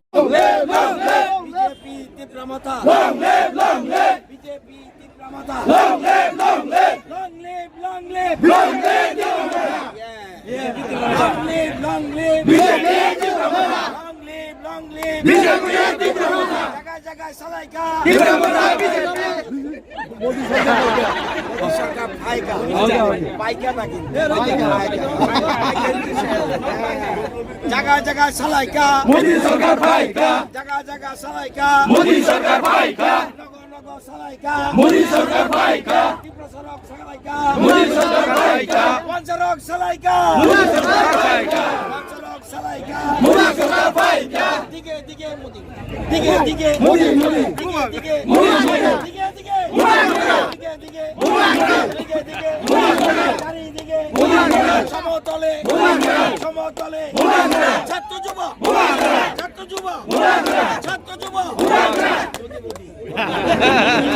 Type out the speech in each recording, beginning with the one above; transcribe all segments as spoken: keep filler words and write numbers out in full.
Long live, long live! B J P Tipra Motha! Long live, long live! B J P Tipra Motha! Long live, long live! Long live, long live! Long live Tipra Motha! Yeah. Long live, long live! B J P Tipra Motha! Long live, long live! B J P Tipra Motha! Jaga jaga salaika! Tipra Motha B J P! Modi sarkar phaika. Phaika na kintu. Phaika. Jaga jaga salaika. Modi sarkar phaika. Jaga jaga salaika. Modi sarkar phaika. Nogo nogo salaika. Modi sarkar phaika. Tipra sarok salaika. Modi sarkar phaika. Pancharok salaika. Modi sarkar phaika. Pancharok salaika. Modi sarkar phaika. Dige dige Modi. Dige dige. Modi, Modi. Dige dige. Modi, Modi. Dige dige. Modi, Modi. Dige dige. Modi, Modi. Dige dige. Modi, Modi. Charidike. Modi, Modi. Somotole. Modi, Modi. Somotole. Modi, Modi. Chhatro Jubo. Modi, Modi. Chhatro Jubo. Modi, Modi. Chhatro Jubo. Modi, Modi.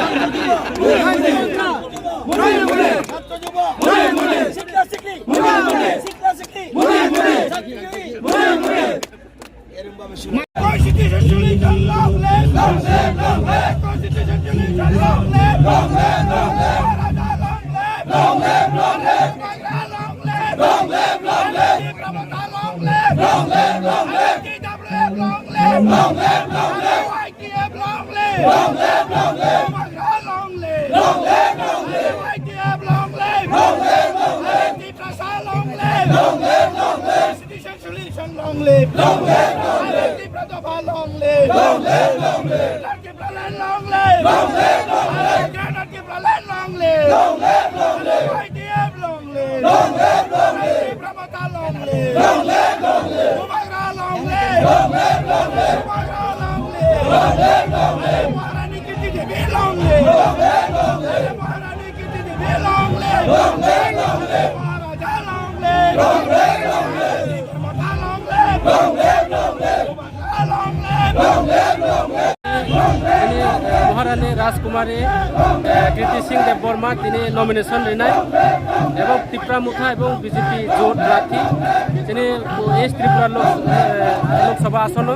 Chhatro Jubo. Modi, Modi. Chhatro Jubo. Modi, Modi. Sikla sikli. Modi, Modi. Sikla sikli. Modi, Modi. Chhatro Jubo. Modi, Modi. Constitution solution long live, long live, long live. Constitution solution long live, long live, long live. Maharaja long live, long live, long live. Maharaja long live, long live, long live. Tipra Motha long live, long live, long live. T W F long live, long live, long live. Y T F long live, long live, long live. Maharaja long live, long live, long live. Y T F long live, long live, long live. Tiprasa long live, long live, long live. Constitution solution long live. Long live, long live. Tipra Motha long live. Long live, long live. Greater Tipraland long live. Long live, long live. Greater Tipraland long live. Long live, long live. Y T F long live. Long live, long live. Tipra Motha long live. Long live, long live. Bubagra long live. Long live, long live. Bubagra long live. Long live, long live. Maharani Kirti Devi long live. Long live, long live. Maharani Kirti Devi long live. Long live, long live. Maharaja long live. Long live, long live. Tipra Motha long live. Long live, long live. Bubagra long live. Long live, long live. Tini, eh, Maharani Rajkumari, eh, Kriti Singh Debbarma tini nomination rinai, ebong Tipra Motha ebong B J P jot prarthi tini East Tripura Lok, eh, Lok Sabha asono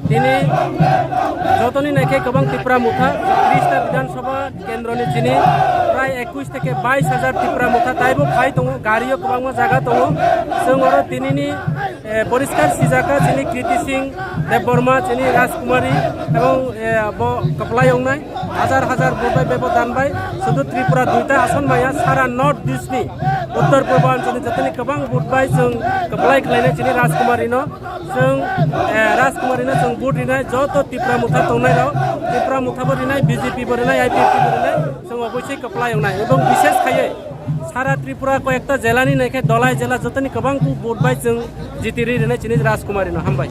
tini jotoni naikhe kwbang Tipra Motha, trista Bidhan Sabha kendroni tini prai ekush theke bais hajar Tipra Motha taibo phai tongo, gario kwbangma jaga tongo. Chwng oro tinini, eh, poriskar sijaka chini Kriti Singh Debbarma, chini Rajkumari, ebong, eh, bo kwplai wngnai. Hajar hajar vote bai bebo dan bai. Sudu Tripura duita ason maya, sara North East ni, Uttor Purbanchal ni jotoni kwbang vote bai chwng kwplai khlainai chini Rajkumari no. Chwng, eh, Rajkumari no chwng vote rinai, joto Tipra Motha tongnai rok, Tipra Motha bo rinai, B J P bo rinai, I P F T bo rinai, chwng obosai kwplai wngnai. Ebong bishesh khaiwi sara Tripura koyekta jela ni naikhe Dhalai jela jotoni kwbang vote bai chwng jiti ri rinai chini Rajkumari no. Hambai.